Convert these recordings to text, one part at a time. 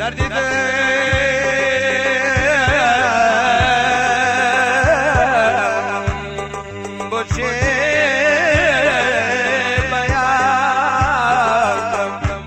دەردی بۆچێ بەیان کەم.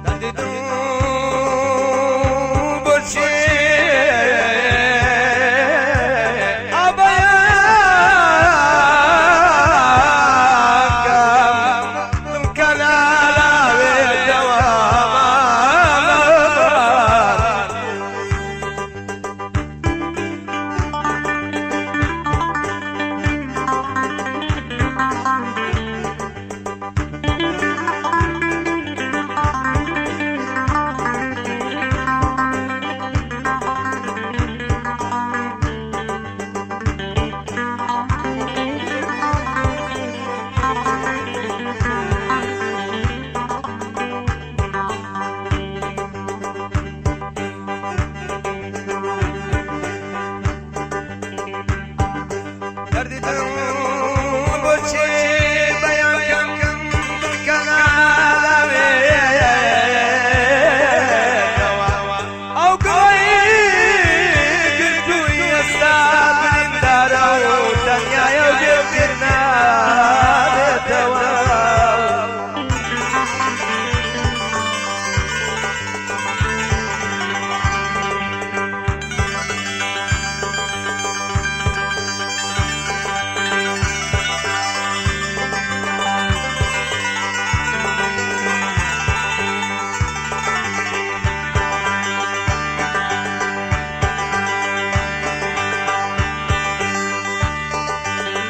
دەردی بۆچێ ئابەیان کەم دڵ کەلالاوێتەوە ماڵەوە. دەردی بۆچێ بەیان کەم دڵ کەلالاوێتەوە ئەو گوڵەی گرتووی ئێستا بریندارە و تەنیایە و بێبیر نابێتەوە.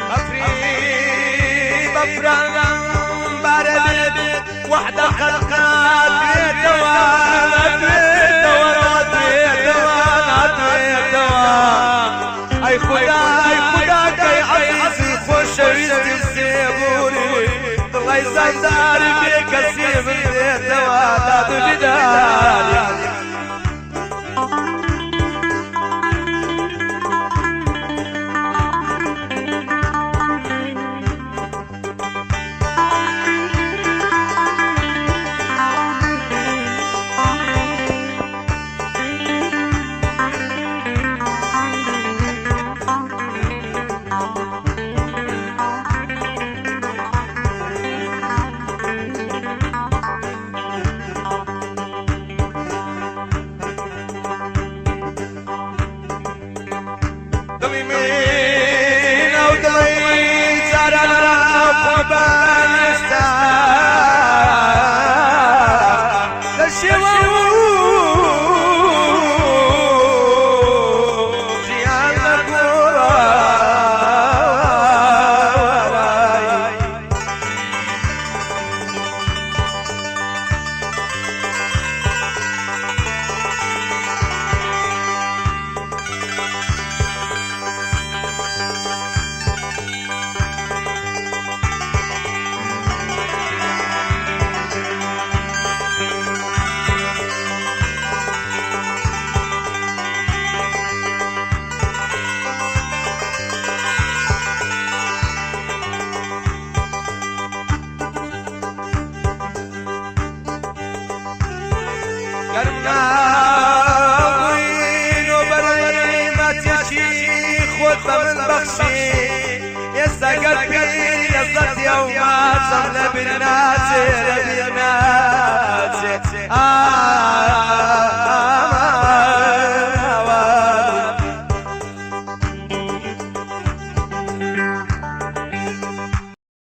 بەفری بەفران بارە بێت وحدە خەلقات بێتەوە ناتوێتەوە ناتوێتەوە ناتوێتەوە. ئەی خودا ئەی خودا کەی عەزیزی خۆشەویستی سێبووری دڵی زەنداری بێکەسی من دێتەوە داد و بیداری. دڵی من ئەو دڵی جاران خۆبان ئێستا لە شێوە و ژیان لە گۆڕای. گەرمناوین و بەرەی ماتێکی خۆت بە من بەخشی ئێستا گەر پیری لەزەتی ئەو ماچەم لە بیر ناچێ لە بیر ناچێ. ئا